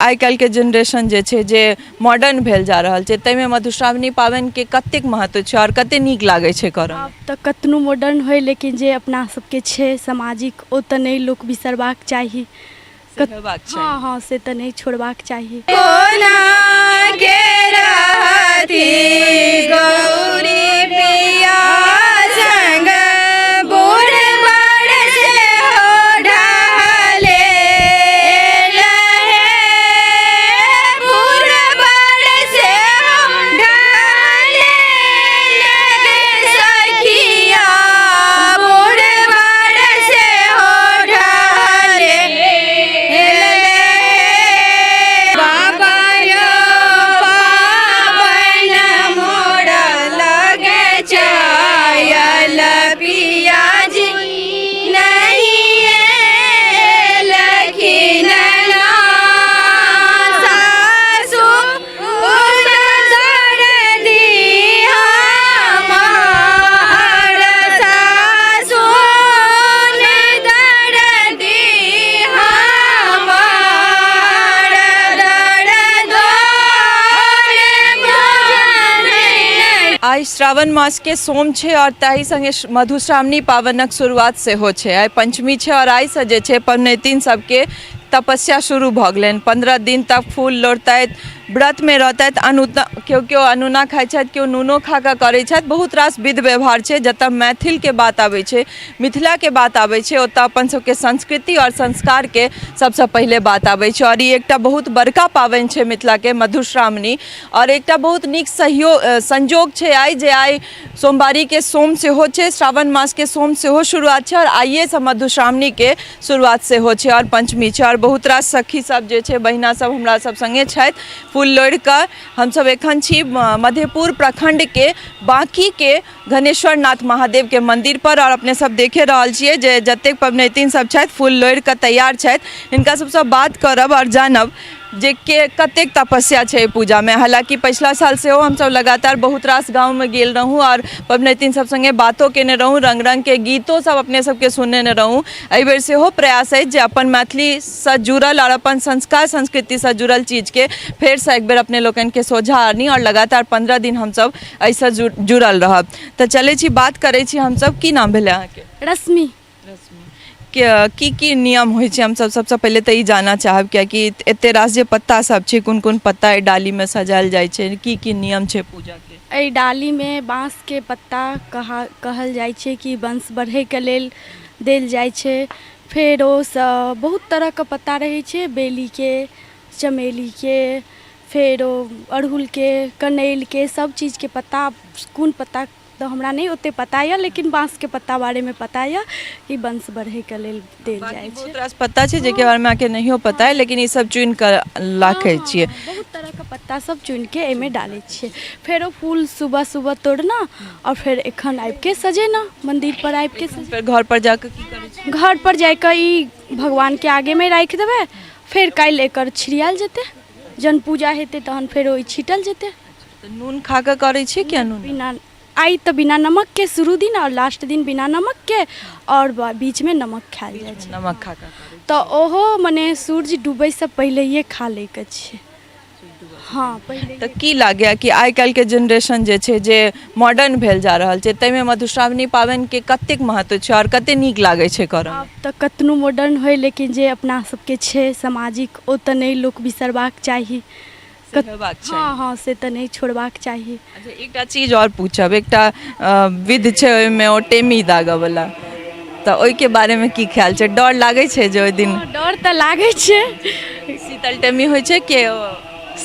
आइ काल्हिके जेनरेशन जे छै जे मॉडर्न भेल जा रहल छै ताहिमे मधुश्रावणी पाबनिके कतेक महत्व छै आओर कतेक नीक लागै छै करऽमे? आब तऽ कतनो मॉडर्न होइ, लेकिन जे अपना सबके छै सामाजिक, ओ तऽ नहि लोक बिसरबाक चाही। से हेबाक चाही। हँ हँ, से तऽ नहि छोड़बाक चाही। कोना के रहती गौरी पिया संग बूढ़ बड़ से हो ढले लहे, बूढ़ बड़ से हो ढले लगे सखिया, बूढ़ बड़ से हो ढले बाबा यो पावन मोर लगे चायल पियाजी नहीं एलखिन ना, सासु आइ श्रावण मासके सोम छै आओर ताहि सङ्गे मधुश्रावणी पाबनिक शुरुआत सेहो छै। आइ पञ्चमी छै आओर आइसँ जे छै पबनैतिन सबके तपस्या शुरू भऽ गेलनि। 15 दिन तक फूल लोढ़तथि, व्रतमे रहतथि, अनु केओ केओ अनुना खाइ छथि, केओ नूनो खा कऽ करै छथि। बहुत रास विध व्यवहार छै। जतऽ मैथिलके बात आबै छै, मिथिलाके बात आबै छै, ओतऽ अपन सबके संस्कृति आओर संस्कारके सबसँ पहिले बात आबै छै। आओर ई एकटा बहुत बड़का पाबनि छै मिथिलाके मधुश्रावणी। आओर एकटा बहुत नीक सहयोग संजोग छै आइ जे आइ सोमवारीके सोम सेहो छै, श्रावण मासके सोम सेहो शुरुआत छै आओर आइएसँ मधुश्रावणीके शुरुआत सेहो छै आओर पञ्चमी छै। आओर बहुत रास सखी सब जे छै, बहिना सब हमरा सब सङ्गे छथि फूल लोढ़ि कऽ। हमसब एखन छी मधेपुर प्रखण्डके बाँकीके घनेश्वर नाथ महादेवके मन्दिरपर आओर अपने सब देखे रहल छियै जे जतेक पबनैतिन सब छथि फूल लोढ़ि कऽ तैयार छथि। हिनका सबसँ बात करब आओर जानब जे के कतेक तपस्या छै एहि पूजामे। हालाँकि पछिला साल सेहो हमसब लगातार बहुत रास गाँवमे गेल रहौँ आओर पबनैतिन सब सङ्गे बातो कयने रहौँ, रङ्ग रङ्गके गीतो सब अपने सबके सुनेने रहौँ। एहिबेर सेहो प्रयास अछि जे अपन मैथिलीसँ जुड़ल आओर अपन संस्कार संस्कृतिसँ जुड़ल चीजके फेरसँ एकबेर अपने लोकनिके सोझाँ आनी आओर लगातार 15 दिन हमसब एहिसँ जुड़ल रहब। तऽ चलै छी, बात करै छी हमसब। की नाम भेलै अहाँके? रश्मि। रश्मि, की की नियम होइ छै? हमसब सबसँ पहिले तऽ ई जानऽ चाहब, कियाकि एते रास जे पत्ता सब छै, कोन कोन पत्ता एहि डालीमे सजायल जाइ छै, की की नियम छै पूजाके? एहि डालीमे बाँसके पत्ता कहल जाइ छै कि वंश बढ़ैके लेल देल जाइ छै। फेर ओसँ बहुत तरहके पत्ता रहै छै, बेलीके, चमेलीके, फेर ओ अड़हुलके, कनैलके, सब चीजके पत्ता। कोन पत्ता तऽ हमरा नहि ओतेक पता यऽ, लेकिन बाँसके पत्ता बारेमे पता यऽ कि वंश बढ़ैके लेल देल जाइ छै। बहुत रास पत्ता छै जाहिके बारेमे अहाँके नहियो पता अइ, लेकिन ई सब चुनि कऽ राखै छियै। बहुत तरहके पत्ता सब चुनिके एहिमे डालै छियै। फेरो फूल सुबह सुबह तोड़ना आओर फेर एखन आबिके सजेना, मन्दिरपर आबिके। फेर घरपर जाकऽ की करै छियै? घरपर जाकऽ ई भगवानके आगेमे राखि देबै। फेर काल्हि एकर छिड़ियाएल जेतै, जहन पूजा हेतै तहन फेर ओ छिटल जेतै। तऽ नून खा कऽ करै छियै कि अनून? बिना, आइ तऽ बिना नमकके शुरू दिन आओर लास्ट दिन बिना नमकके, आओर बीचमे नमक खायल जाइ छै। नमक खा कऽ करै। तऽ ओहो मने सूर्य डूबैसँ पहिलैये खा लैके छै। हँ, पहिले। तऽ की लागैए कि आइ काल्हिके जेनरेशन जे छै जे मॉडर्न भेल जा रहल छै, ताहिमे मधुश्रावणी पाबनिके कतेक महत्व छै आओर कतेक नीक लागै छै करऽमे? आब तऽ कतनो मॉडर्न होइ, लेकिन जे अपना सबके छै सामाजिक, ओ तऽ नहि लोक बिसरबाक चाही। से हेबाक चाही। हँ हँ, से तऽ नहि छोड़बाक चाही। अच्छा, एकटा चीज आओर पूछब। एकटा विध छै ओहिमे ओ टेमी दागऽ वला, तऽ ओहिके बारेमे की ख्याल छै? डर लागै छै जे ओहि दिन? हँ, डर तऽ लागै छै। शीतल टेमी होइ छै के?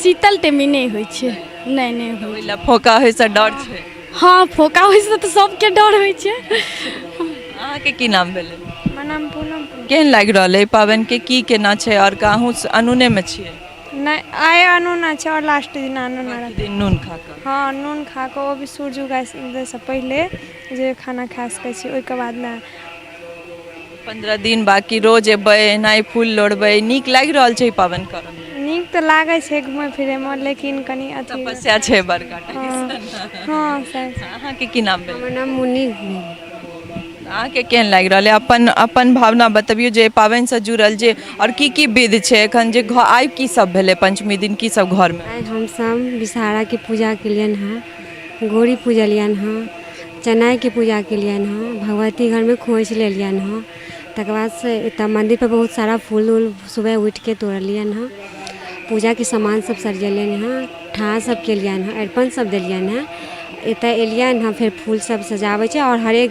शीतल टेमी नहि होइ छै, नहि, नहि होइ। ओहि लए फोका होइसँ डर छै? हँ, फोका होइसँ तऽ सबके डर होइ छै। अहाँके की नाम भेलै? हमर नाम पूनम। केहन लागि रहल अइ पाबनिके, की केना छै? आओर अहूँ अनुनेमे छियै? नहि, आइ अनूना छै आओर लास्ट दिन अनूना रहतै। दिन नून खा कऽ? हँ, नून खा कऽ, ओ भी सूर्य उगैसँ पहिले जे खाना खा सकै छी, ओहिके बाद नहि। 15 दिन बाँकी, रोज एबै एनाहि फूल लोढ़बै, नीक लागि रहल छै ई पाबनि करऽमे? नीक तऽ लागै छै घुमै फिरैमे, लेकिन कनि अथी तपस्या छै बड़का। हँ हँ, सएह। अहाँके की नाम भेल? हमर नाम मुन्नी भेल। अहाँके केहन लागि रहल अइ? अपन अपन भावना बतबियौ जे पाबनिसँ जुड़ल जे आओर की की विध छै एखन जे घर आइ की सब भेलै पंचमी दिन की सब घरमे? आइ हमसभ विषहाराके पूजा केलियनि हँ, गौरी पूजलियनि हँ, चनाइके पूजा केलियनि हँ, भगवती घरमे खोँइछ लेलियनि हँ। तकर बादसँ एतऽ मन्दिरपर बहुत सारा फूल उल सुबह उठिके तोड़लियनि हँ, पूजाके सामान सब सरियेलियनि हँ, ठाँ सब केलियनि हँ, अरिपन सब देलियनि हँ। एतऽ एलियनि हँ, फेर फूल सब सजाबै छै आओर हरेक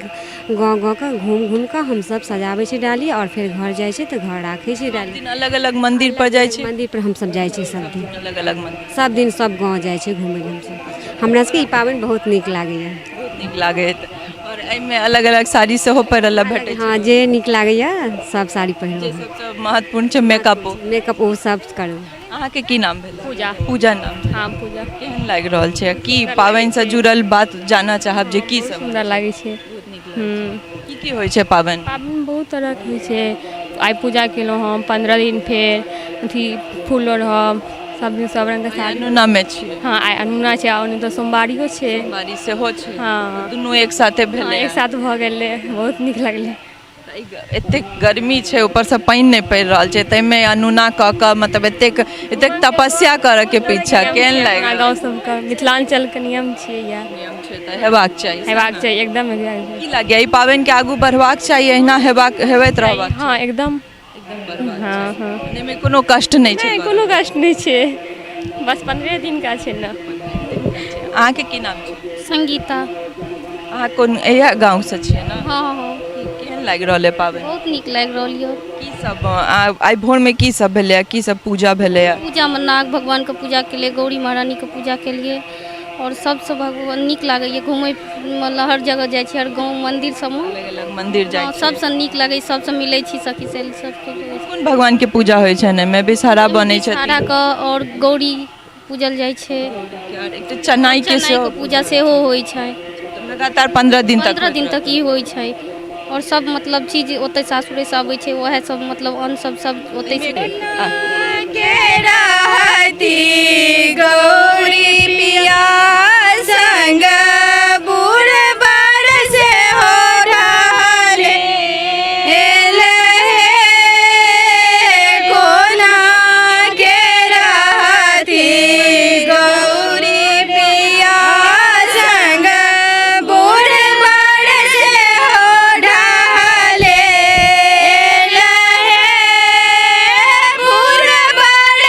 गाँव गाँवके घूमि घूमिकऽ हमसब सजाबै छी डाली आओर फेर घर जाइ छी तऽ घर राखै छी डाली। दिन अलग अलग मन्दिर पर जाइ छी? मन्दिर पर हमसब जाइ छी सब दिन। अलग अलग मन्दिर सब दिन सब गाँव जाइ छी घूमै लए हमसब। हमरा सबके ई पाबनि बहुत नीक लागैए। बहुत नीक लागैत। आओर एहिमे अलग अलग साड़ी सेहो पहिरऽ लए भेटै छै? हँ, जे नीक लागैए सब साड़ी पहिरू। जे सबसँ महत्वपूर्ण छै मेकअपो। मेकअप ओ सब करू। अहाँके की नाम भेल? पूजा। पूजा नाम? हँ, पूजा। केहन लागि रहल छै? की पाबनिसँ जुड़ल बात जानऽ चाहब जे की सब सुन्दर लागै छै? बहुत नीक लागै छै। की की होइ छै पाबनि? पाबनि बहुत तरहके होइ छै। आइ पूजा केलहुँ हम, 15 दिन फेर अथी फूल लोढ़ब, सब दिन सब रङ्गके साड़ी। अनुनामे छियै? हँ, आइ अनुना छै आ ओन्ने तऽ सोमवारियो छै। सोमवारी सेहो छै? हँ। दुनू एक साथे भेलै? एक साथ भऽ गेलै, बहुत नीक लगलै। एतेक गर्मी छै, ऊपरसँ पानि नहि पड़ि रहल छै, ताहिमे अनुना कऽ कऽ मतलब एतेक एतेक तपस्या करऽके पीछा केहन लागि रहल? गाँव सबके मिथिलाञ्चलके नियम छियै इएह। नियम छै तऽ हेबाक चाही। हेबाक चाही एकदम हेबाक। की लागैए, एहि पाबनिके आगू बढ़बाक चाही, एहिना हेबाक हेबैत रहबाक? हँ, एकदम। हँ हँ, एहिमे कोनो कष्ट नहि छै? कोनो कष्ट नहि छै, बस 15 दिनका छै ने। अहाँके की नाम छै? संगीता। अहाँ कोन इएह गाँवसँ छियै ने? हँ हँ। केहन लागि रहल अइ पाबनि? बहुत नीक लागि रहल यऽ। की सब आइ भोरमे की सब भेलैए, की सब पूजा भेलैए? पूजामे नाग भगवानके पूजा केलियै, गौरी महारानीके पूजा केलियै आओर सबसँ भगवान नीक लागैए। घुमै मतलब हर जगह जाइ छी, हर गाँव मन्दिर सबमे। अलग अलग मन्दिर जाइ छी? सबसँ नीक लागैए, सबसँ मिलै छी सखी सहेली सबके। कोन भगवानके पूजा होइ छनि एहिमे? विषहरा बनै छथिन? विषहराके आओर गौरी पूजल जाइ छै। एकटा चनाइके सेहो पूजा सेहो होइ छै। लगातार 15 दिन तक? 15 दिन तक ई होइ छै आओर सब मतलब चीज ओतै सासुरेसँ अबै छै, वएह सब मतलब अन्न सब सब ओतै से। के रहती गौरी पिया संग बूढ़ बर से हो रहले हे, कोना के रहती गौरी पिया संग बूढ़ बर से हो ढले हे, बूढ़ बर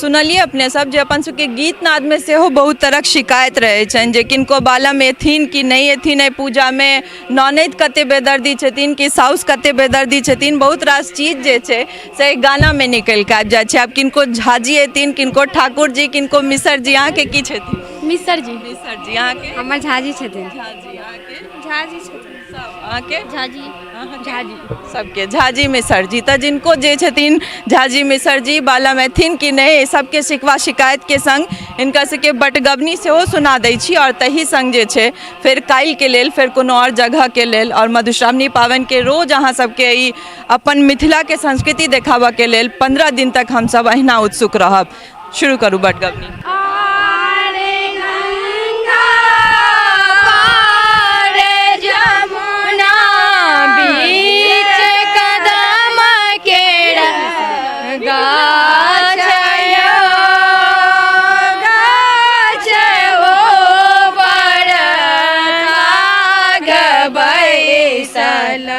सुनलियै अपने सब जे अपन सबके गीत नादमे सेहो बहुत तरहक शिकायत रहै छनि जे किनको बालम एथिन कि नहि एथिन एहि पूजामे, ननैद कते बेदर्दी छथिन कि साउस कते बेदर्दी छथिन। बहुत रास चीज जे छै से एहि गानामे निकलि कऽ आबि जाइ छै। आब किनको झाजी एथिन, किनको ठाकुर जी, किनको मिसर जी, अहाँके की छथिन? मिसर जी। मिसर जी। अहाँके? हमर झाजी छथिन। झाजी। अहाँके? झाजी छथिन। सब अहाँके? झाजी। झाजी। सबके झाजी मिसर जी। तऽ जिनको जे छथिन झाजी मिसर जी, बाला मैथिन कि नहि, सबके शिकवा शिकायतके संग हिनका सबके बटगबनी सेहो सुना दै छी। आओर तही संग जे छै फेर काल्हिके लेल फेर कोनो आओर जगहके लेल आओर मधुश्रावणी पाबनिके रोज अहाँ सबके ई अपन मिथिलाके संस्कृति देखाबऽके लेल 15 दिन तक हमसब अहिना उत्सुक रहब। शुरू करू बटगबनी। बैसल।